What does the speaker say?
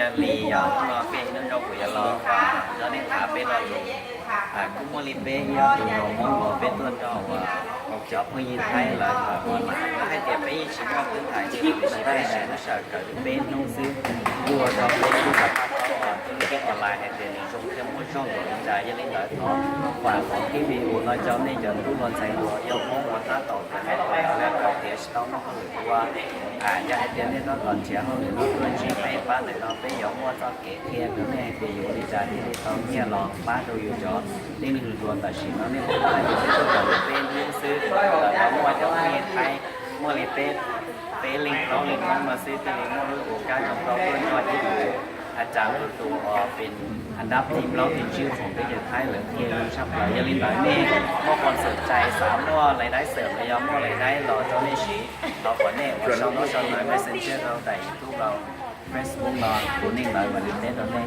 Yog li yog hnub no peb ib hnub no kuv yuav los coj nej tham peb lo lus. Kuj muaj li peb ib ob tug hluas Hmoob uas peb tuaj nrog uas cov phooj ywg Thaib lawv tham, hais tias peb yeej tsis muaj twb tham tiam sis peb sawv daws kawm li peb hnub xwb, kuj ua rau peb kuj xav pab tau uas tus li peb online hais tias nws zoo thiab muaj zog npaum li cas. Yog li ntawd thov fam qhov clip video no rau nej cov tub hluas ntxhais hluas yog Hmoob uas tab tom kawm hais tias lawv kawm tiav tsis tau muaj hauj lwm ua. Yog hais tias nej tab tom nrhiav hauj lwm no tuaj ntsib peb pab ntawm no peb yuav muaj txoj kev qhia rau nej hais tias yuav ua li cas thiaj li tau nyiaj los pab rau yus cov tib neeg hluas tam sim no nej pab yus peb tuaj kawm li peb hnub xwb, lawv muaj cov phooj ywg Thaib muaj li peb, peb leeg plaub leeg Hmoob no xwb thiaj li muaj lub kab zoo nkauj tuaj nrog ib tug a tsa lub tus uas pes a dab ti plaub ti tsib khoom peb cov Thaib lawv qhia zoo tshaj plaws. Yog li ntawd nej muaj qhov xom txais xav muaj lais daib xawm los yog muaj lais daib los rau nej siv, thov kom nej ua sau nov sau ntawv Messenger rau daim YouTube los Facebook no kuv niaj ntawd mam li teb rau nej.